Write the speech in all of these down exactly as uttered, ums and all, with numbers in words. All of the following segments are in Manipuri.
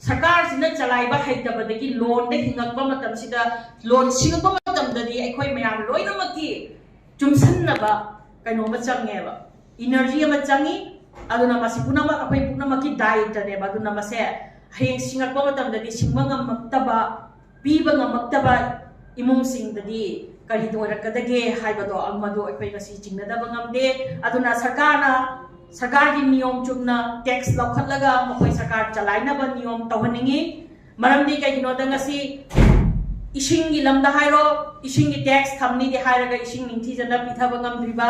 ꯁꯔꯀꯥꯔꯁꯤꯅ ꯆꯂꯥꯏꯕ ꯍꯩꯇꯕꯗꯒꯤ ꯂꯣꯟꯗ ꯍꯤꯡꯉꯛꯄ ꯃꯇꯝꯁꯤꯗ, ꯂꯣꯟ ꯁꯤꯡꯉꯛꯄ ꯃꯇꯝꯗꯗꯤ ꯑꯩꯈꯣꯏ ꯃꯌꯥꯝ ꯂꯣꯏꯅꯃꯛꯀꯤ ꯆꯨꯝꯁꯤꯟꯅꯕ ꯀꯩꯅꯣꯝꯃ ꯆꯪꯉꯦꯕ, ꯏꯅꯔꯖꯤ ꯑꯃ ꯆꯪꯉꯤ꯫ ꯑꯗꯨꯅ ꯃꯁꯤ ꯄꯨꯝꯅꯃꯛ ꯑꯩꯈꯣꯏ ꯄꯨꯝꯅꯃꯛꯀꯤ ꯗꯥꯏꯇꯅꯦꯕ꯫ ꯑꯗꯨꯅ ꯃꯁꯦ ꯍꯌꯦꯡ ꯁꯤꯡꯉꯛꯄ ꯃꯇꯝꯗꯗꯤ ꯁꯤꯡꯕ ꯉꯝꯃꯛꯇꯕ, ꯄꯤꯕ ꯉꯝꯃꯛꯇꯕ ꯏꯃꯨꯡꯁꯤꯡꯗꯗꯤ ꯀꯔꯤ ꯑꯣꯏꯔꯛꯀꯗꯒꯦ ꯍꯥꯏꯕꯗꯣ, ꯃꯗꯨ ꯑꯩꯈꯣꯏ ꯉꯁꯤ ꯆꯤꯡꯅꯗꯕ ꯉꯝꯗꯦ꯫ ꯑꯗꯨꯅ ꯁꯔꯀꯥꯔꯅ, ꯁꯔꯀꯥꯔꯒꯤ ꯅꯤꯌꯣꯝ ꯆꯨꯝꯅ ꯇꯦꯛꯁ ꯂꯧꯈꯠꯂꯒ ꯃꯈꯣꯏ ꯁꯔꯀꯥꯔ ꯆꯂꯥꯏꯅꯕ ꯅꯤꯌꯣꯝ ꯇꯧꯍꯟꯅꯤꯡꯉꯤ꯫ ꯃꯔꯝꯗꯤ ꯀꯩꯒꯤꯅꯣꯗ ꯉꯁꯤ ꯏꯁꯤꯡꯒꯤ ꯂꯝꯗ ꯍꯥꯏꯔꯣ, ꯏꯁꯤꯡꯒꯤ ꯇꯦꯛꯁ ꯊꯝꯅꯤꯗꯤ ꯍꯥꯏꯔꯒ ꯏꯁꯤꯡ ꯅꯤꯡꯊꯤꯖꯅ ꯄꯤꯊꯕ ꯉꯝꯗ꯭ꯔꯤꯕ,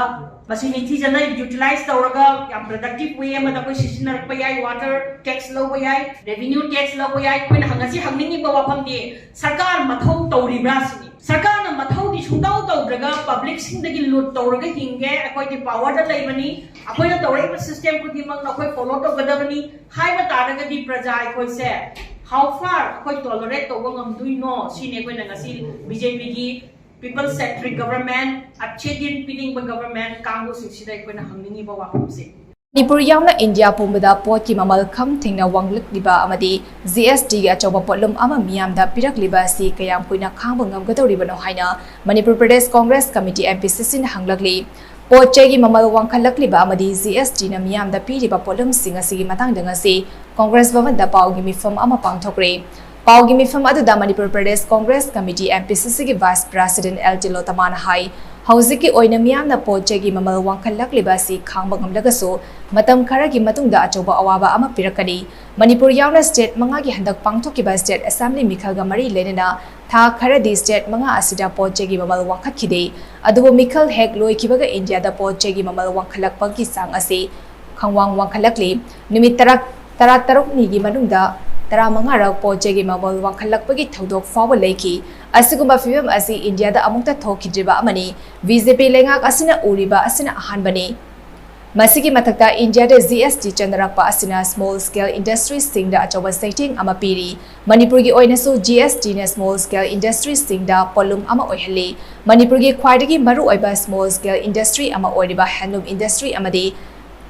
ꯃꯁꯤ ꯅꯤꯡꯊꯤꯖꯅ ꯌꯨꯇꯤꯂꯥꯏꯁ ꯇꯧꯔꯒ ꯌꯥꯝ ꯄ꯭ꯔꯗꯛꯇꯤꯚ ꯋꯦ ꯑꯃꯗ ꯑꯩꯈꯣꯏ ꯁꯤꯖꯤꯟꯅꯔꯛꯄ ꯌꯥꯏ꯫ ꯋꯥꯇꯔ ꯇꯦꯛꯁ ꯂꯧꯕ ꯌꯥꯏ, ꯔꯦꯚꯤꯅ꯭ꯌꯨ ꯇꯦꯛꯁ ꯂꯧꯕ ꯌꯥꯏ꯫ ꯑꯩꯈꯣꯏꯅ ꯉꯁꯤ ꯍꯪꯅꯤꯡꯉꯤꯕ ꯋꯥꯐꯝꯗꯤ ꯁꯔꯀꯥꯔ ꯃꯊꯧ ꯇꯧꯔꯤꯕ꯭ꯔꯥ ꯁꯤꯅꯤ꯫ ꯁꯔꯀꯥꯔꯅ ꯃꯊꯧꯗꯤ ꯁꯨꯡꯇꯧ ꯇꯧꯗ꯭ꯔꯒ ꯄꯕ꯭ꯂꯤꯛꯁꯤꯡꯗꯒꯤ ꯂꯨꯠ ꯇꯧꯔꯒ ꯍꯤꯡꯒꯦ, ꯑꯩꯈꯣꯏꯗꯤ ꯄꯥꯋꯔꯗ ꯂꯩꯕꯅꯤ, ꯑꯩꯈꯣꯏꯅ ꯇꯧꯔꯛꯏꯕ ꯁꯤꯁꯇꯦꯝ ꯈꯨꯗꯤꯡꯃꯛ ꯅꯈꯣꯏ ꯐꯣꯂꯣ ꯇꯧꯒꯗꯕꯅꯤ ꯍꯥꯏꯕ ꯇꯥꯔꯒꯗꯤ ꯄ꯭ꯔꯖꯥ ꯑꯩꯈꯣꯏꯁꯦ how far ꯑꯩꯈꯣꯏ ꯇꯣꯂꯔꯦꯠ ꯇꯧꯕ ꯉꯝꯗꯣꯏꯅꯣ ꯁꯤꯅꯤ ꯑꯩꯈꯣꯏꯅ ꯉꯁꯤ ꯕꯤ ꯖꯦ ꯄꯤꯒꯤ ꯄꯤꯄꯜ ꯁꯦꯟꯇ꯭ꯔꯤꯛ ꯒꯚꯔꯟꯃꯦꯟꯠ, ꯑꯆꯦꯗꯤꯟ ꯄꯤꯅꯤꯡꯕ ꯒꯚꯔꯟꯃꯦꯟꯠ ꯀꯥꯡꯕꯨꯁꯤꯡꯁꯤꯗ ꯑꯩꯈꯣꯏꯅ ꯍꯪꯅꯤꯡꯉꯤꯕ ꯋꯥꯐꯝꯁꯦ꯫ ꯃꯅꯤꯄꯨꯔ ꯌꯥꯎꯅ ꯏꯟꯗꯤꯌꯥ ꯄꯨꯝꯕꯗ ꯄꯣꯠꯀꯤ ꯃꯃꯜ ꯈꯝ ꯊꯦꯡꯅ ꯋꯥꯡꯂꯛꯂꯤꯕ ꯑꯃꯗꯤ ꯖꯤ ꯑꯦꯁ ꯇꯤꯒꯤ ꯑꯆꯧꯕ ꯄꯣꯠꯂꯨꯝ ꯑꯃ ꯃꯤꯌꯥꯝꯗ ꯄꯤꯔꯛꯂꯤꯕ ꯑꯁꯤ ꯀꯌꯥꯝ ꯀꯨꯏꯅ ꯈꯥꯡꯕ ꯉꯝꯒꯗꯧꯔꯤꯕꯅꯣ ꯍꯥꯏꯅ Manipur Pradesh Congress committee, M P ꯁꯤ ꯁꯤꯅ ꯍꯪꯂꯛꯂꯤ꯫ ꯄꯣꯠ ꯆꯩꯒꯤ ꯃꯃꯜ ꯋꯥꯡꯈꯠꯂꯛꯂꯤꯕ ꯑꯃꯗꯤ ꯖꯤ ꯑꯦꯁ ꯇꯤꯅ ꯃꯤꯌꯥꯝꯗ ꯄꯤꯔꯤꯕ ꯄꯣꯠꯂꯨꯝꯁꯤꯡ ꯑꯁꯤꯒꯤ ꯃꯇꯥꯡꯗ ꯉꯁꯤ ꯀꯣꯡꯒ꯭ꯔꯦꯁ ꯚꯕꯟꯗ ꯄꯥꯎꯒꯤ ꯃꯤꯐꯝ ꯑꯃ ꯄꯥꯡꯊꯣꯛꯈ꯭ꯔꯦ꯫ ꯄꯥꯎꯒꯤ ꯃꯤꯐꯝ ꯑꯗꯨꯗ Manipur Pradesh Congress committee, M P ꯁꯤ ꯁꯤꯒꯤ ꯚꯥꯏꯁ ꯄ꯭ꯔꯦꯁꯤꯗꯦꯟꯠ ꯑꯦꯜ ꯇꯤꯂꯣꯇꯃꯥꯅ ꯍꯥꯏ, ꯍꯧꯖꯤꯛꯀꯤ ꯑꯣꯏꯅ ꯃꯤꯌꯥꯝꯅ ꯄꯣꯠ ꯆꯩꯒꯤ ꯃꯃꯜ ꯋꯥꯡꯈꯠꯂꯛꯂꯤꯕ ꯑꯁꯤ ꯈꯥꯡꯕ ꯉꯝꯂꯒꯁꯨ ꯃꯇꯝ ꯈꯔꯒꯤ ꯃꯇꯨꯡꯗ ꯑꯆꯧꯕ ꯑꯋꯥꯕ ꯑꯃ ꯄꯤꯔꯛꯀꯅꯤ꯫ ꯃꯅꯤꯄꯨꯔ ꯌꯥꯎꯅ ꯁ꯭ꯇꯦꯠ ꯃꯉꯥꯒꯤ ꯍꯟꯗꯛ ꯄꯥꯡꯊꯣꯛꯈꯤꯕ ꯁ꯭ꯇꯦꯠ ꯑꯦꯁꯦꯝꯕ꯭ꯂꯤ ꯃꯤꯈꯜꯒ ꯃꯔꯤ ꯂꯩꯅꯅ ꯊꯥ ꯈꯔꯗꯤ ꯁ꯭ꯇꯦꯠ ꯃꯉꯥ ꯑꯁꯤꯗ ꯄꯣꯠ ꯆꯩꯒꯤ ꯃꯃꯜ ꯋꯥꯡꯈꯠꯈꯤꯗꯦ꯫ ꯑꯗꯨꯕꯨ ꯃꯤꯈꯜ ꯍꯦꯛ ꯂꯣꯏꯈꯤꯕꯒ ꯏꯟꯗꯤꯌꯥꯗ ꯄꯣꯠ ꯆꯩꯒꯤ ꯃꯃꯜ ꯋꯥꯡꯈꯠꯂꯛꯄꯒꯤ ꯆꯥꯡ ꯑꯁꯤ ꯈꯪꯋꯥꯡ ꯋꯥꯡꯈꯠꯂꯛꯂꯤ꯫ ꯅꯨꯃꯤꯠ ꯇꯔꯥ, ꯇꯔꯥꯇꯔꯨꯛꯅꯤꯒꯤ ꯃꯅꯨꯡꯗ ꯇꯔꯥꯃꯉꯥꯔꯛ ꯄꯣꯠ ꯆꯩꯒꯤ ꯃꯃꯜ ꯋꯥꯡꯈꯠꯂꯛꯄꯒꯤ ꯊꯧꯗꯣꯛ ꯐꯥꯎꯕ ꯂꯩꯈꯤ꯫ ꯑꯁꯤꯒꯨꯝꯕ ꯐꯤꯚꯝ ꯑꯁꯤ ꯏꯟꯗꯤꯌꯥꯗ ꯑꯃꯨꯛꯇ ꯊꯣꯛꯈꯤꯗ꯭ꯔꯤꯕ ꯑꯃꯅꯤ꯫ ꯕꯤ ꯖꯦ ꯄꯤ ꯂꯩꯉꯥꯛ ꯑꯁꯤꯅ ꯎꯔꯤꯕ ꯑꯁꯤꯅ ꯑꯍꯥꯟꯕꯅꯤ꯫ ꯃꯁꯤꯒꯤ ꯃꯊꯛꯇ ꯏꯟꯗꯤꯌꯥꯗ ꯖꯤ ꯑꯦꯁ ꯇꯤ ꯆꯟꯅꯔꯛꯄ ꯑꯁꯤꯅ ꯁ꯭ꯃꯣꯜ ꯁ꯭ꯀꯦꯜ ꯏꯟꯗꯁꯇ꯭ꯔꯤꯁꯤꯡꯗ ꯑꯆꯧꯕ ꯆꯩꯊꯦꯡ ꯑꯃ ꯄꯤꯔꯤ꯫ ꯃꯅꯤꯄꯨꯔꯒꯤ ꯑꯣꯏꯅꯁꯨ ꯖꯤ ꯑꯦꯁ ꯇꯤꯅ ꯁ꯭ꯃꯣꯜ ꯁ꯭ꯀꯦꯜ ꯏꯟꯗꯁꯇ꯭ꯔꯤꯁꯤꯡꯗ ꯄꯣꯠꯂꯨꯝ ꯑꯃ ꯑꯣꯏꯍꯜꯂꯤ꯫ ꯃꯅꯤꯄꯨꯔꯒꯤ ꯈ꯭ꯋꯥꯏꯗꯒꯤ ꯃꯔꯨꯑꯣꯏꯕ ꯁ꯭ꯃꯣꯜ ꯁ꯭ꯀꯦꯜ ꯏꯟꯗꯁꯇ꯭ꯔꯤ ꯑꯃ ꯑꯣꯏꯔꯤꯕ ꯍꯦꯟꯂꯨꯝ ꯏꯟꯗꯁꯇ꯭ꯔꯤ ꯑꯃꯗꯤ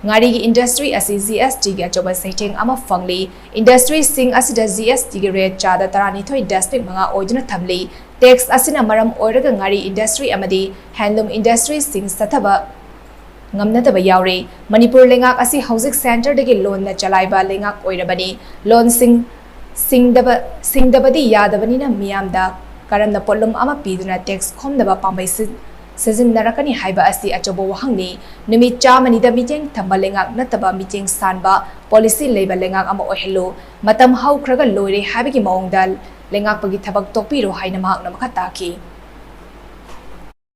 ꯉꯥꯔꯤꯒꯤ ꯏꯟꯗꯁꯇ꯭ꯔꯤ ꯑꯁꯤ ꯖꯤ ꯑꯦꯁ ꯇꯤꯒꯤ ꯑꯆꯧꯕ ꯆꯩꯊꯦꯡ ꯑꯃ ꯐꯪꯂꯤ꯫ ꯏꯟꯗꯁꯇ꯭ꯔꯤꯁꯤꯡ ꯑꯁꯤꯗ ꯖꯤ ꯑꯦꯁ ꯇꯤꯒꯤ ꯔꯦꯠ ꯆꯥꯗ ꯇꯔꯥꯅꯤꯊꯣꯏ ꯗꯁꯃꯤꯛ ꯃꯉꯥ ꯑꯣꯏꯗꯨꯅ ꯊꯝꯂꯤ꯫ ꯇꯦꯛꯁ ꯑꯁꯤꯅ ꯃꯔꯝ ꯑꯣꯏꯔꯒ ꯉꯥꯔꯤ ꯏꯟꯗꯁꯇ꯭ꯔꯤ ꯑꯃꯗꯤ ꯍꯦꯟꯂꯨꯝ ꯏꯟꯗꯁꯇ꯭ꯔꯤꯁꯤꯡ ꯆꯠꯊꯕ ꯉꯝꯅꯗꯕ ꯌꯥꯎꯔꯤ꯫ ꯃꯅꯤꯄꯨꯔ ꯂꯩꯉꯥꯛ ꯑꯁꯤ ꯍꯧꯖꯤꯛ ꯁꯦꯟꯇꯔꯗꯒꯤ ꯂꯣꯟꯅ ꯆꯂꯥꯏꯕ ꯂꯩꯉꯥꯛ ꯑꯣꯏꯔꯕꯅꯤ꯫ ꯂꯣꯟꯁꯤꯡ ꯁꯤꯡꯗꯕ ꯁꯤꯡꯗꯕꯗꯤ ꯌꯥꯗꯕꯅꯤꯅ ꯃꯤꯌꯥꯝꯗ ꯀꯔꯝꯅ ꯄꯣꯠꯂꯨꯝ ꯑꯃ ꯄꯤꯗꯨꯅ ꯇꯦꯛꯁ ꯈꯣꯝꯅꯕ ꯄꯥꯝꯕꯩ ꯁꯤ- ꯁꯤꯖꯤꯟꯅꯔꯛꯀꯅꯤ ꯍꯥꯏꯕ ꯑꯁꯤ ꯑꯆꯧꯕ ꯋꯥꯍꯪꯅꯤ꯫ ꯅꯨꯃꯤꯠ ꯆꯥꯝꯃꯅꯤꯗ ꯃꯤꯠꯌꯦꯡ ꯊꯝꯕ ꯂꯩꯉꯥꯛ ꯅꯠꯇꯕ ꯃꯤꯠꯌꯦꯡ ꯁꯥꯟꯕ ꯄꯣꯂꯤꯁꯤ ꯂꯩꯕ ꯂꯩꯉꯥꯛ ꯑꯃ ꯑꯣꯏꯍꯜꯂꯨ꯫ ꯃꯇꯝ ꯍꯧꯈ꯭ꯔꯒ ꯂꯣꯏꯔꯦ ꯍꯥꯏꯕꯒꯤ ꯃꯑꯣꯡꯗ ꯂꯩꯉꯥꯛꯄꯒꯤ ꯊꯕꯛ ꯇꯣꯛꯄꯤꯔꯣ ꯍꯥꯏꯅ ꯃꯍꯥꯛꯅ ꯃꯈꯥ ꯇꯥꯈꯤ꯫